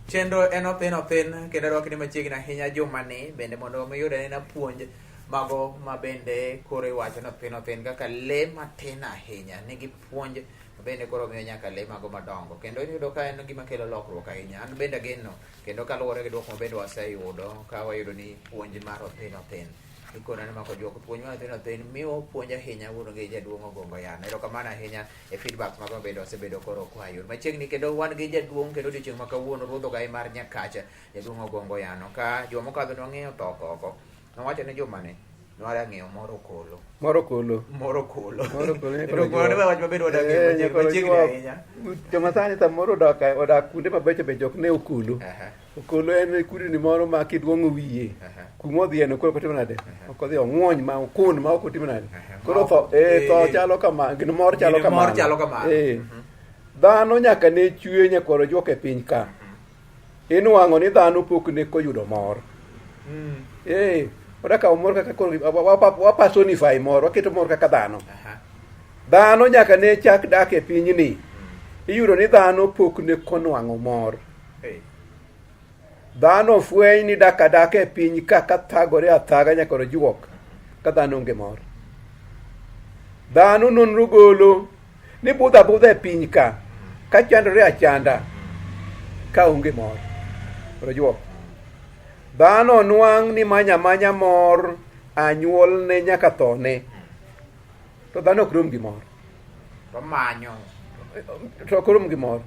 Chenro en othin othin kendo rwakni machiegni ahinya jumani bende mondo mi iyud anena puonj mago ma bende koro iwacho ni othin othin kaka lee matin ahinya nigi puonj bende koro miyo nyaka lee mago madongo kendo iyudo ka en gima kelo lokruok ahinya. An bende ageno kendo kaluwore gi dwoko ma bende waseyudo ka wayudo ni puonj mar othin othin ikona ni mako juok puonj mar othin othin miyo puonj ahinya wuon gi jaduong' Ogongo Yano. Erokamano ahinya e feedback mago bende wasebedo koro kwayudo machiegni kendo wan gi jaduong' kendo odiochieng' ma kawuono ruodh ogayi mar Nyakacha jaduong' Ogongo Yano ka juma mokadho ne wang'iyo tho oko nowacho ni jumani nwara ng'iyo moro okolo. Moro okolo. Moro okolo. Moro okolo. Moro okolo ne wach maber wadak eh, machiegni ahinya. Joma sani samoro odak odak kuonde mabecho becho ok ne okolo. Okolo en kudni moro ma kidwong'o wiye. Kuma odhiye no koro ok otimo nade? Ok odhi ong'wony ma okun ma ok otimo nade? Koro tho eh tho chalo kama, gin mor chalo kama. Mor chalo kama. Eh. Mhm. Dhano nyaka ne chwe nyakwaro juok e piny ka. Inwang'o ni dhano pok ne koyudo mor. Eh, wadakawo mor kaka koro wa personify mor, waketo mor kaka dhano. Dhano nyaka ne chak dak e pinyni. Iyudo ni dhano pok ne konwang'o mor. Dhano fweny ni dak adaka e piny ka ka thagore athaga nyaka ojuok ka dhano onge mor. Dhano nonro golo ni budho abudha e piny ka ka chandore achanda ka onge mor. Ojuok. Dhano nwang' ni manya manya mor anyuolne nyaka thone. To dhano ok rom gi mor. To manyo. To ok rom gi mor.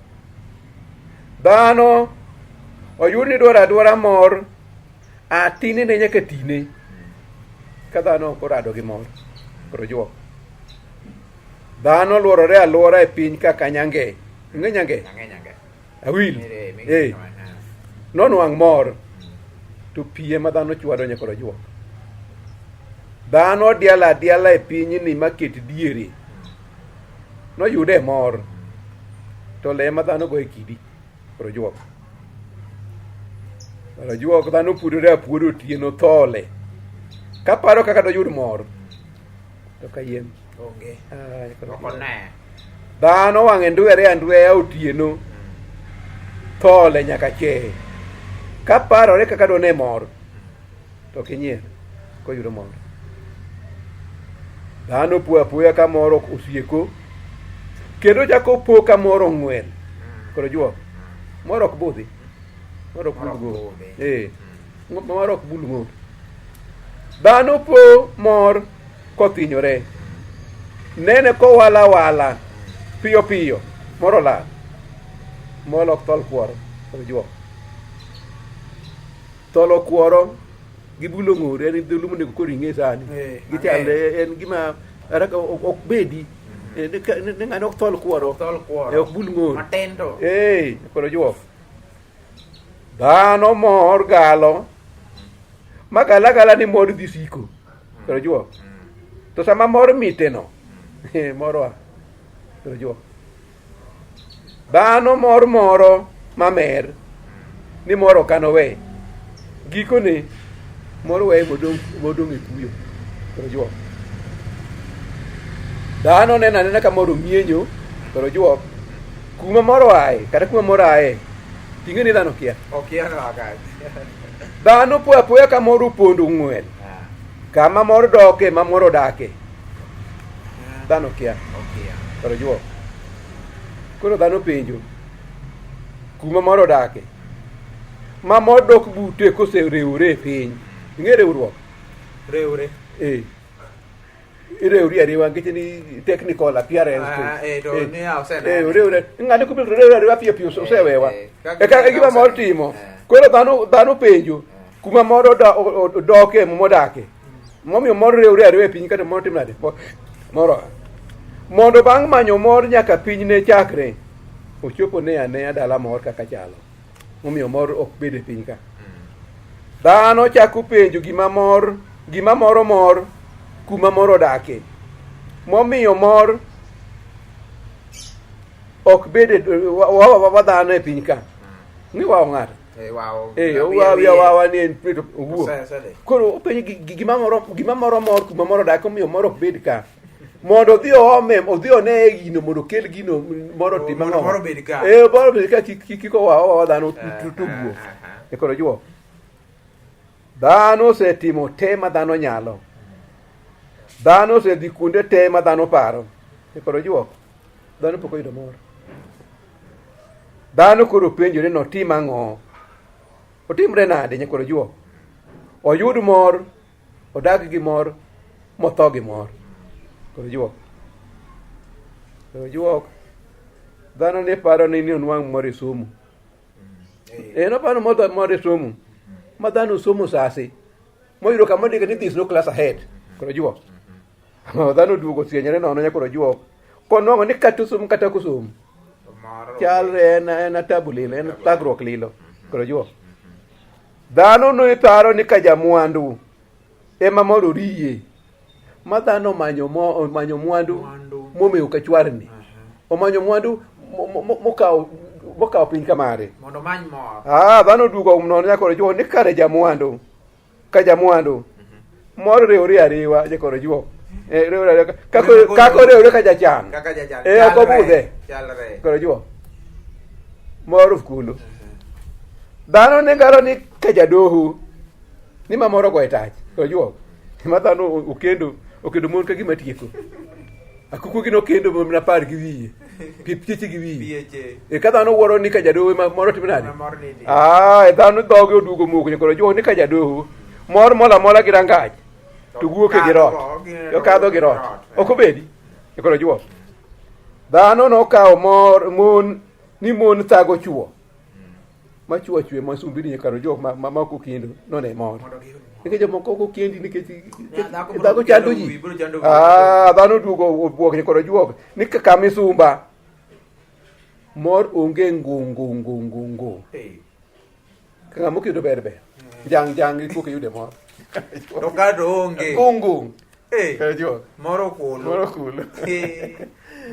Dhano oyud ni dwaro adwara mor a tinene nyaka tine. Ka dhano ok orado gi mor, koro juok. Dhano luorore aluora e piny kaka nyange. Ing'e nyange? Nyange nyange. Awil. Eh. Nonwang' mor to pi ema dhano chwado nyaka ojuok. Dhano dialo adiala e pinyni maket diere. Noyude mor to le ema dhano go e kidi koro ojuok. Koro ojuok dhano puodore apuoda otieno thole. Kaparo kaka doyud mor to kayiem. Onge. Ah, koro Ok one. Dhano wang'e ndwere andweya otieno thole nyaka che. Kaparore kaka done mor to ok inyier koyudo mor. Dhano po apoya ka mor ok osieko kendo chako po ka mor ong'wel. Koro juok. Mor ok budhi. Mor ok Mor ok bul go. budhi. Eh. Mor ok bul go. Dhano po mor kothinyore. Nene kowala wala piyo piyo moro olal. Moro ok thol kworo, koro juok. Tholo kworo gi bulo ng'ur en dholuo monego koro ing'e sani. Eh, Gichalre en gima haraka ok bedi. Eh, ni ng'ano ok thol kworo. Thol kworo. Eh, ok bul ng'ur. Matin to. Eh, koro juok. Dhano mor galo ma gala gala ni mor dhi siko. Koro juok. To sama mor mite no, mor oa. Koro juok. Dhano mor moro mamer ni mor ok anowe. Gikone mor weye modong' modong' e kuyo. Koro juok. Dhano neno anena ka mor omienyo, koro juok. Kuma mor oaye, kata kuma mor aye, ting'e ni dhano kia. Okia no akach. Dhano po apoya ka mor opondo ng'wel. Kama mor doke, ma mor odake. Dhano kia. Okia. Koro juok. Koro dhano penjo kuma mor odake. Ma mor dok bute koseriwore e piny. Ing'e riwruok? Riwre. Eh. Iriwri ariwa nikech ni technical appearance. Ah, eh, to ni a osenene. Eh, oriwre. Ng'ane kubiro riwre ariwa piyo piyo osewewa. eh, kaka E kaka gima gima mor osenene. timo. Eh. Koro dhano dhano penjo kuma mor odoke modake. Momiyo mor riwre ariwa e piny kata mor timo nade? Mor oa. Mondo bang' manyo mor nyaka piny ne chakre, ochopo ne aneya dala mor kaka chalo. Momiyo mor ok bed e piny ka. Dhano chako penjo gima mor, gima moro mor, kuma mor odake. Momiyo mor ok bed e, wa, wa, wa, wa dhano e piny ka. Ni wawo ng'ato. Eh, wawo. Eh, Wiye, owawi wiye. awawa ni en to owuok. Ose- osedhi. Koro openjo gima moro gima moro mor kuma mor odake omiyo mor ok bed ka. Mondo odhi oome, odhi one gino mondo okel gino moro otim Mondo ang'o? moro obed ka. Eh, moro obed ka kik kik owa owa dhano tuguo. Eh, eh, E koro juo. Dhano osetimo te ma dhano nyalo. Dhano osedhi kuonde te ma dhano paro. E koro juok. Dhano pok oyudo mor. Dhano koro penjore ni otim ang'o? Otimre nade nyakwar ojuok? Oyud mor, odag gi mor, motho gi mor. Koro ojuok. Koro ojuok. Dhano ne paro ni ni onwang' mor e somo. En oparo mor mor e somo. Ma dhano somo sasi. Moyudo kama ondike ni this no class ahead. Koro ojuok. Dhano oduogo osienyore nono nyakwar ojuok. Konwang'o ni kata osomo kata ok osomo. Chalre en en tabu lilo, en thagruok lilo. Koro juok. Dhano ne paro ni ka jamwandu ema mor oriye. Ma dhano omanyo mo omanyo mwandu Mwandu. momewo ka chwarni. Omanyo mwandu mokawo mokawo piny kamare. Mondo omany mor. Ah, dhano oduogo nono nyaka juok ni kare jamwandu. Ka jamwandu. Mor riwre ariwa nyaka juok. Eh, riwre ariwa. Kako kako riwre ka jachan. Kaka jachan. Eh, ok obudhe. Chalre. Koro juok. Mor of kulo. Dhano ne garo ni ka jadoho ni ma moro goye tach. Koro juok. Ma dhano okendo okendo mon ka gima tieko. Akuku gi nokendo mon apar gi wiye. Pieche gi wiye. Pieche. E ka dhano wuoro ni ka jadoho ma moro timo nade? Ma mor nindi. Ah, e dhano dhoge oduogo moko koro juok ni ka jadoho. Mor mola mola gi rangach. To wuok e gi rot. To kadho gi rot. Ok obedi. E koro juok. Dhano nokawo mor mon ni mon thago chuo. Ma chuo chwe ma sumbini kar juok ma ma ok okendo none mor. Mondo giyud mor. Nikech jomoko ok okendi nikech dhako biro dhako chando ji. wiyi, biro chando wiyi. Ah, dhano duogo obuok koro juok ni kaka misumba. Mor onge ngu ngu ngu ngu ngu. Eh. Kaka mokendo ber ber. Jang jang ikoke yude mor. To ka to onge. Ngu ngu. Eh. Kar juok. Moro okolo. Mor okulo. Eh,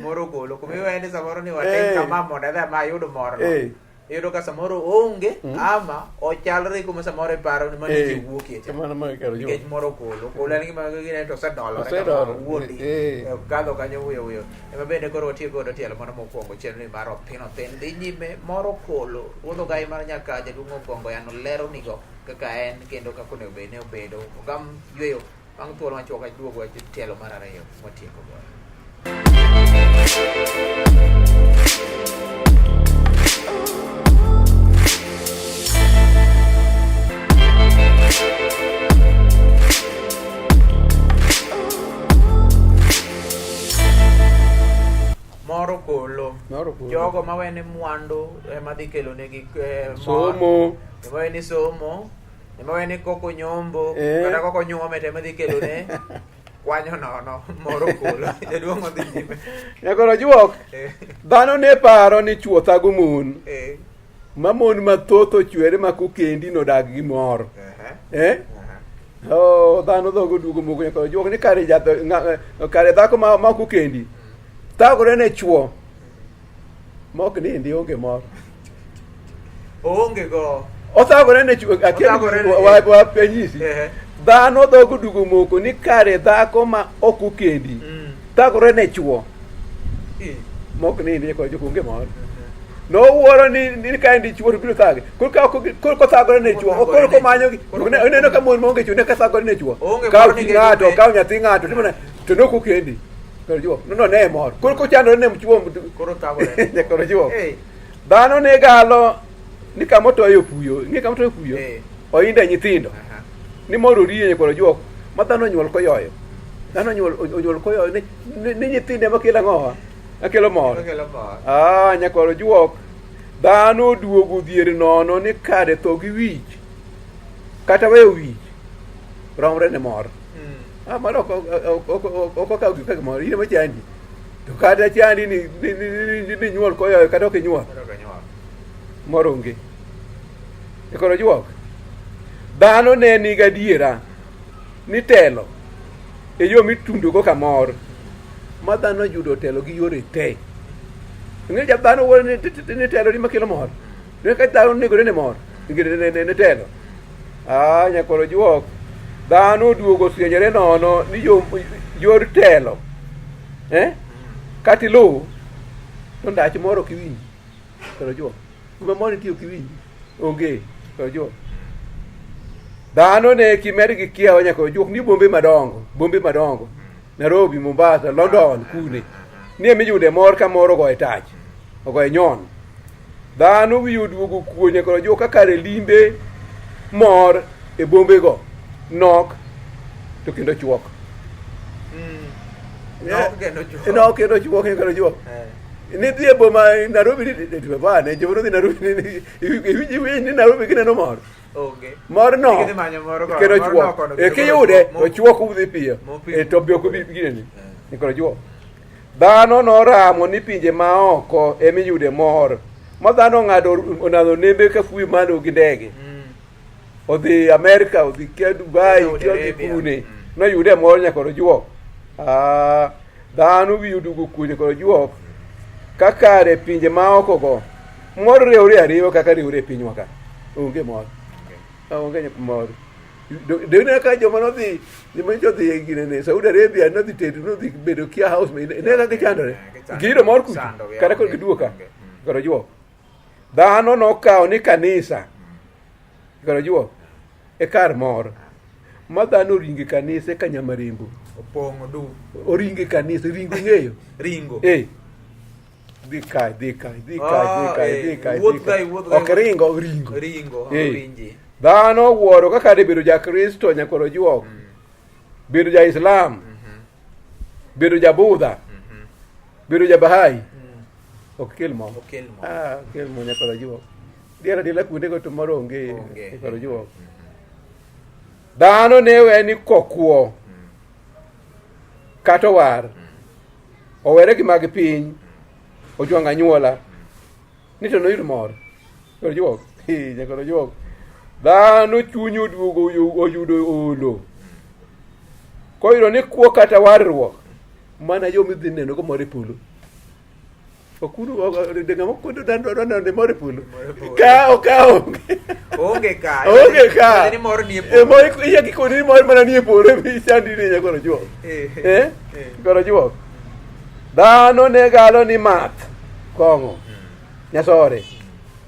Moro okolo. Kuma iweye ni samoro ni watim Eh. kama mondo adhi ama ayud morno. Eh. Iyudo ka samoro oonge ama ochalre kuma samoro iparo ni mano Eh. ji wuokie cha. Kamano ma kar juok. Nikech moro okolo. Okolo en gima gine to osedolore kama Osedolore. owuondi. Eh. Eh, Okadho kanyo wuyo wuyo. Ema bende koro watieko godo tielo mano mokwongo chenro ni mar othin othin. Dhi nyime moro okolo. Ruodh ogai mar Nyakaja duong' ogongo yano lero nigo kaka en kendo kaka onego bed ni obedo. Ogam yweyo bang' thuolo machuok aduogo e tielo mar ariyo mwatieko godo. Moro okolo. Moro okolo. Jogo mawene mwandu ema dhi kelo negi eh, mor. Somo. Ema weni somo. Ema weni koko nyombo. Eh. Kata koko nyuome to ema dhi kelo ne kwanyo nono. Moro okolo. Jaduong' odhi nyime. Nyakoro juok. Eh, Dhano ne paro ni chuo thago mon. eh. Ma mon mathoth ochwere ma kokendi nodag gi mor. Ehe. Eh? Aha. Oh, dhano dhogo duogo moko nyaka juok ni kare jatho kare dhako ma ma ok okendi thagore ne chuo ma ok nindi onge mor. Oonge go. Othagore ne chuo akia Othagore ne- wa wa penyisi. Ehe. Dhano dhogo duogo moko ni kare dhako ma ok okendi thagore ne chuo Eh. ma ok nindi nyaka juok onge mor. Nowuoro ni ni ka en dichuo to biro thage. Koro ka ok koro kothagore ne chuo, koro komanyo gi oneno ka mon maonge chuo ne ka thagore ne chuo. Onge Kaw mor chi nikech ng'ato, onge- kaw nyathi ng'ato, timo ne to ne ok okendi. Koro juo, no ne mor. Koro kochandore ne chuo Koro thagore. Koro juo. Eh. Dhano ne galo ni kama otoyo opuyo, ing'e kama otoyo opuyo? Eh. Oinde nyithindo. Aha. Ni mor oriye koro juok. Ma dhano onyuol koyoyo. Dhano onyuol onyuol koyoyo ni, ni, ni nyithinde ema kelo ang'owa? Akelo mor. Okelo mor. Ah, nyakwaro juok. Dhano oduogo dhier nono ni kare tho gi wich. Kata weyo wich. Romre ne mor. Ah, mano ok ok okaw gik kaka mor. In ema chandi. To kata chandi ni ni ni, ni, ni nyuol koyoyo kata ok inyuol. Koro ok onyuol. Mor onge. E koro juok. Dhano ne nigi adiera ni telo e yo mitundogo kamoro ma dhano yudo telo gi yore te. Ing'e ja dhano wuoro ni ni telo ni makelo mor. Ne ka dhano negore ne mor, ne ne ne telo. Ah, nyakoro juok. Dhano oduogo osienyore nono ni yo yor telo. Eh? Kata iluw to ndach moro ok iwinji. Koro juok. Kuma moro nitie ok iwinji. Onge. Koro juok. Dhano ne kimed gi kiawa nyaka ojuok ni bombe madongo, bombe madongo. Nairobi, Mombasa, London, kune. Nie miyude mor ka mor ogoye tach, ogoye nyon. Dhano wiye oduogo kuo nyaka ojuok ka kare limbe mor e bombego nok to kendo chuok. Nok kendo chuok. Nok kendo chuok nyaka ojuok. Eh. Ni dhi e boma Nairobi ni ni baba ne joma nodhi Nairobi ni ni iwinj ni Nairobi gineno mor. Onge. Mor no. Gidhi manyo mor go. Kendo Mor chuok. no kono E kendo kiyude koro to chuok udhi piyo. Mopi- E to be ok obi gineni. Eh. Ni koro chuok. Dhano noramo ni pinje ma oko emiyude mor. Ma dhano ong'ado onadho nembe ka fuyo malo gi ndege. Odhi Amerika, odhi kia Dubai, Saudi kia odhi Arabia. kune. Noyude mor nyaka ojuok. Ah, dhano wiye oduogo kuo nyaka ojuok. Ka kare pinje ma oko go mor riwre ariwa kaka riwre e pinywa ka. Onge mor. Ah, Onge mor. Dine ka joma nodhi joma nyocha odhi e ginene Saudi Arabia nodhi tedo nodhi bedo kia house ne kaka gichandore. Gichandore. Giyudo mor kucho. Sandogi, Kata kod onge, giduogo ka. onge. Koro juok. Dhano nokawo ni kanisa koro juok e kar mor ma dhano oringo e kanise ka nyamarembo Opong'o du. oringo e kanisa ringo ing'eyo Ringo. eh dhi kae dhi kae dhi kae dhi Ah, kae eh, dhi kae wuoth dhi kae ga, wuoth ga, ok ringo ringo Ringo. Eh. Winji. dhano wuoro kaka de bedo jakristo nyakoro juok bedo ja islam bedo ja budha bedo ja bahai ok kel mor Ok kel mor. ah ok kel mor nyakoro juok dier adiela kuondego to mor onge Onge. nyakoro juok dhano ne we ni kokwo kata owar owere gi mag piny ojwang'o anyuola ni to noyud mor nyakoro juok Hii, nyakoro juok dhano chunye oduogo oyudo olo koyudo ni kwo kata warruok mana yo midhi neno go mor e polo Okuru ng'ama kwedo dwa neno mor e polo Mor e polo. ka ok onge Onge ka. onge ka Ni mor ni e Eh, polo. mor iya kikoni ni mor mana ni e polo ichandi ni nyakoro juok Eh. eh Eh. koro juok dhano ne galo ni math kong'o nyasore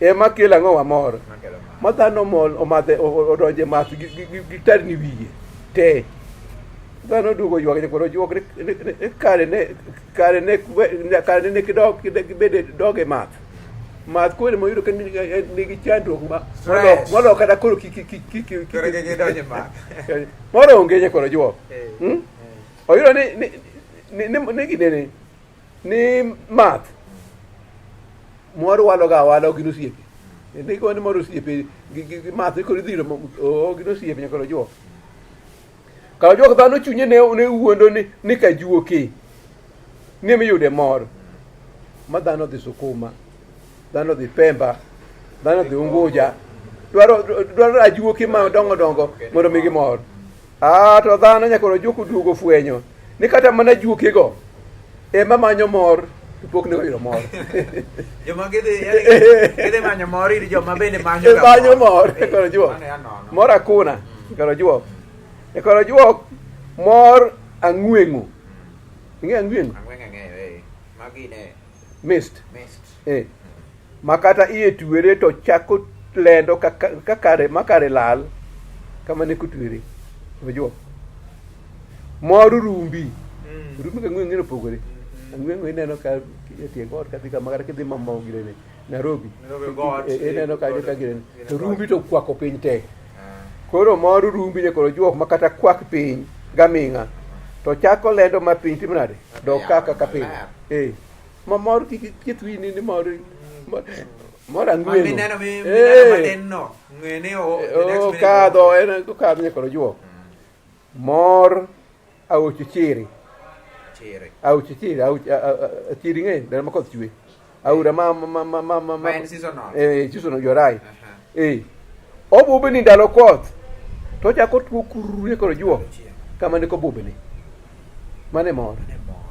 ema kelo ang'o wa mor Makelo mor. ma dhano mol omadhe odonje math gi tarni wiye te dhano duogo ywak nyakoro juok ni kare ne kare ne kare ne kidok gibede dog e math math koro moyudo ka nigi chandruok ma Stress. molo kata koro kik kik kik kik Koro gidonjo e math. moro onge nyakoro juok Eh. Hmm? Eh. oyudo ni ni ni ni ni ginene ni math moro walo ga awala gin osiepe ni gone moro osiepe gi math koro idhiro oh gin osiepe nyakoro juok kar juok dhano chunye ne ne wuondo ni ni ka juoke ni miyude mor ma dhano dhi Sukuma dhano dhi Pemba dhano dhi Unguja dwaro dwaro ajuoke madongo dongo mondo migi mor ah to dhano nyaka ojuok oduogo fwenyo ni kata mana juokego ema manyo mor to pok ne oyudo mor Joma gidhi yani gidhi manyo mor ir joma bende manyo ga manyo mor Eh, koro juok mano ya nono. mor akuna koro juok e koro juok mor ang'weng'o ing'e ang'weng'o Ang'wen ang'eyo eh. Magi ne mist mist. eh ma kata iye twere to chako lendo ka kare ma kare lal kama ne kotwere ojuok mor rumbi rumbi ka ang'weng'o opogore ang'weng'o ineno ka e tie got kadhi kama kata kidhi mamo girene Nairobi Nairobi got. Ineno kanyo ka girene Gine to got. rumbi to kwako piny te Ah. koro mor rumbi nyaka ojuok ma kata kwak piny gaming'a to chako lendo ma piny timo nade dok kaka ka piny eh ma mor kik keth wiyi ni mor mor Ma ang'weng'o mineno mi mineno Eh. matin no. Ng'e ni o the next minute. okadho en okadho nyaka ojuok mor aoch chiri Chiri. aoch chiri aoch chiri ng'e ndalo ma koth chwe aora ma ma ma ma ma Ma en seasonal. eh seasonal you are right Aha. eh obubni ndalo koth to ochako tuo kururu nyaka ojuok Chieng. kama ne kobubni mane mor Ne mor.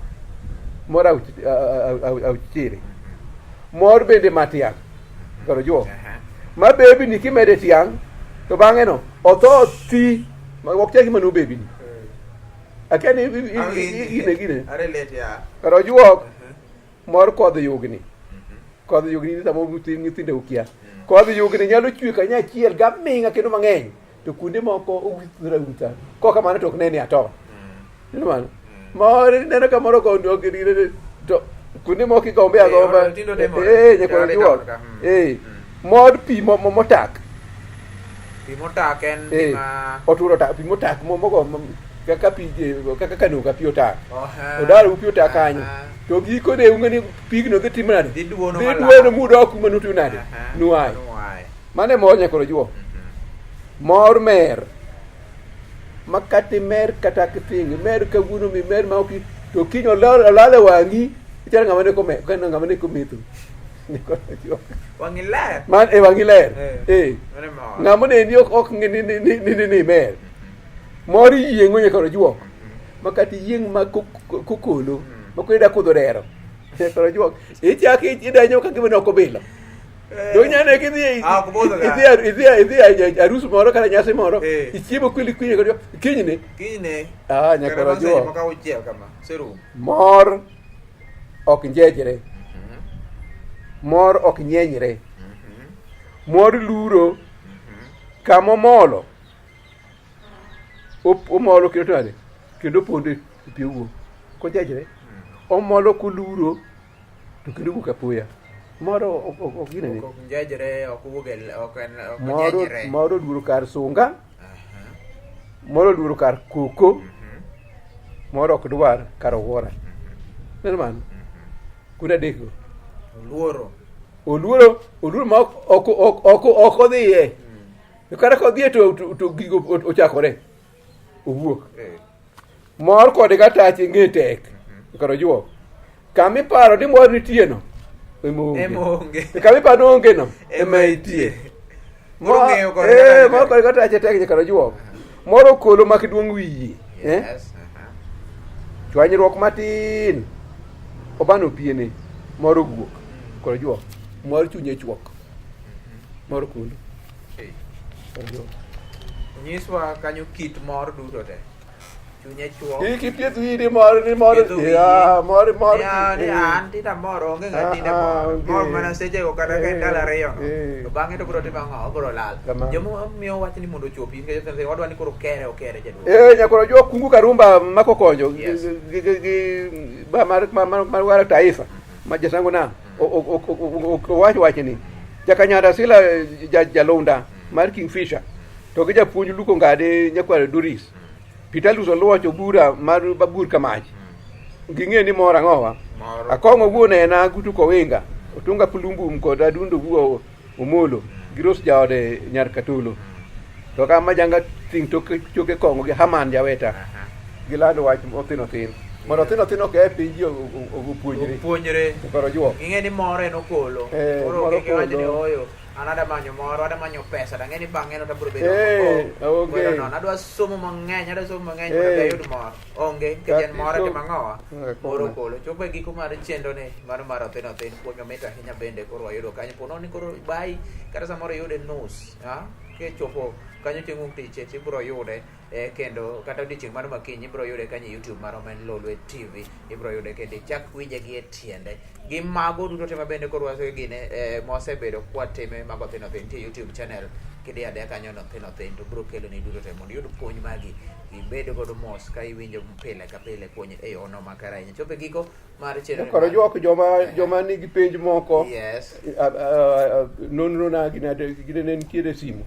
mor aoch chiri mor bende matiang' koro juok Aha. ma bebini kimede tiang' to bang'e no otho thi ma ok chaki mano bebini Akia ni Awinji. gine gine. Arelate ya. Kar ojuok mor kodh yugni. Kodh yugni ni samoro nyithindo okia. Kodh yugni nyalo chwe kanyachiel gaming'a kendo mang'eny. To kuonde moko owithore awitha. Kok kamano to ok nene at all. Ineno mano? Mor ineno ka moro ko to kuonde moko igombe Eh, agomba. ono tindo timore. Eh, nyakoro Chalo juok. ka, mm. Eh. Mor pi motak. Pi motak en Eh, gima oturo tak pi motak mogo kaka pi kaka kanoka pi otak. Oha. Odar pi otak kanyo. Aha. To gikone ung'e ni pigno dhi timo nade? Dhi duono Dhi malal. duono mudok kuma nutimo nade? Aha. Nuaye. Nuaye. Mano e mor nyakoro juok. Mor mer. Ma kata imer kata kithing, imer kawuono mimer ma ok to kiny olal olal e wang'i, ichalo ng'ama neko me, ng'ama neko metho. Nyakoro juok. Wang'i ler. Man e wang'i ler. Eh. Eh. Mano e mor. Ng'ama oneni ok ok ng'e ni ni ni ni ni imer. Mor yieng'o nyakoro juok. Ma kata iyieng' ma kokolo, ma koro ida kudho dero. Nyakoro juok. Ichako idenyo ka gima ne ok obilo. Dong nyane kidhi Ah, ok obudho ga. idhi idhi idhi e arus moro kata nyasi moro Eh. ichiemo kwili kwili kod kinyne Kinyne. ah nyakoro Kata bang' seche juok. moko auchiel kama. Serumo. Mor ok njejre. Mor ok nyenyre. Mor luro kama omolo. Omolo kendo nade? Kendo opondo e pi owuok. Kojejre. Omolo koluro to kendo owuok apoya. Mor ok ok ginene. Ok njejre, ok wuog e ok en ok Mor njejre. mor oluoro kar sunga. Aha. Mor oluoro kar koko. Mor ok dwar kar owuora. Neno mano? Kuonde adekgo. Oluoro. Oluoro oluoro ma ok ok ok ok ok odhiye. To kata kodhiye to to gigo ochakore. Owuok. Eh. Mor kode katache ng'e tek. Kar ojuok. Kama iparo ni mor nitie no. Ema onge. Ema onge. To kama iparo ni onge no. Ema Ema itie. Koro Mor ng'eyo kode eh, katache mor tek. kode katache tek nyaka ojuok. Mor okolo mak duong' wiyi. Eh? Yes. Aha. Chwanyruok matin. Obano piene. Mor owuok. Koro ojuok. Mor chunye chuok. Mor okolo. Eh. Koro ojuok. Nyiswa kanyo kit mor duto te. Chunye chuok. Kik ipieth wiyi ni mor ni mor. Pietho wiyi. Ya, mor mor. Ya, ni eh. an tinde amor, onge ng'a tinde Ah, ah, mor. onge. Mor mana sechego kata ka en ndalo Eh, ariyo no. eh. To bang'e to biro timo ang'o? Obiro lal. Kamano. Joma miyo wach ni mondo ochopi nikech jotend wadwa ni koro kere okere jaduong'. Eh, nyakoro jo kungu karumba mako konjo Yes. gi gi gi ba mar mar mar, mar wara taifa ma jasango na owach wach ni jakanyada sila ja jalunda mar Kingfisher to gi japuonj Luko Ngade nyakwar Doris Peter Luso Luoch Obura mar Babur Kamach ging'e ni mor ang'owa Mor. Akong'o wuon ena Gutu Kowinga Otunga Pulumbum kod Adundo Wuo Omolo gi Rose jaode nyar Katolo to ka majanga ting toke choke kong'o gi Haman Jaweta Aha. gilando wach othin othin mondo othin othin oke e piny ji opuonjre Opuonjre. koro juok Ging'e ni mor en okolo. Eh, Koro mor kik iwach ni okolo. ooyo. An ada manyo moro, ada manyo pesa, tang'e ni bang'e no tabiro bedo Eh, oh, onge. goyo nono. Adwa somo mang'eny, adwa somo mang'eny mondo Eh. ayud mor. Onge, nikech en mor Kata timo ang'owa? Eh, Mor kona. okolo. Chopo e giko mar chenro ni mar mar othin othin puonj mamit ahinya bende koro wayudo kanyo. Po ni koro bayi kata samoro iyude nus, ha? Kichopo kanyo chieng' wuok tich ibiro yude eh, kendo kata odiochieng' mar makinyi ibiro yude kanyo e YouTube mar Omen Lolwe TV ibiro yude kendo ichak winje gi e tiende. Gi mago duto te mabende koro wasegine eh, mwasebedo kwatime mago othin othin nitie YouTube channel kidhi adhiya kanyo no othin othin to biro keloni duto te mondo iyud puonj magi ibed godo mos ka iwinjo pile ka pile puonj e yono makare ahinya. Chopo e giko mar chenro koro juok joma joma nigi penj moko Yes. Nonro na gine ne nitiere e simu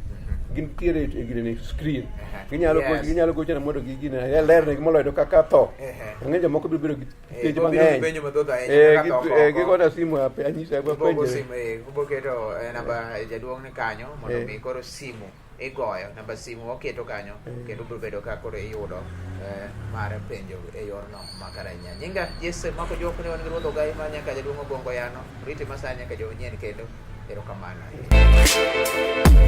gintiere e gine screen ginyalo Yes. ginyalo gochona mondo gigine lernegi moloyo to kaka tho Ehe. ang'e jomoko biro bedo gi Eh, penjo biro bedo gi mang'eny penjo mathoth ahinya Eh, kaka tho oko. gigona simu anyise Ibogo apenjre simu eh, iboketo eh, namba jaduong' ni kanyo mondo Eh. mi koro simu igoyo namba simu waketo kanyo kendo biro bedo ka koro iyudo eh, mar penjo e yorno makare ahinya. Nyinga Jesse Mako Juok ne wan gi ruodh ogai ma nyaka jaduong' Ogongo Yano rite masani nyaka joma nyien kendo erokamano ahinya.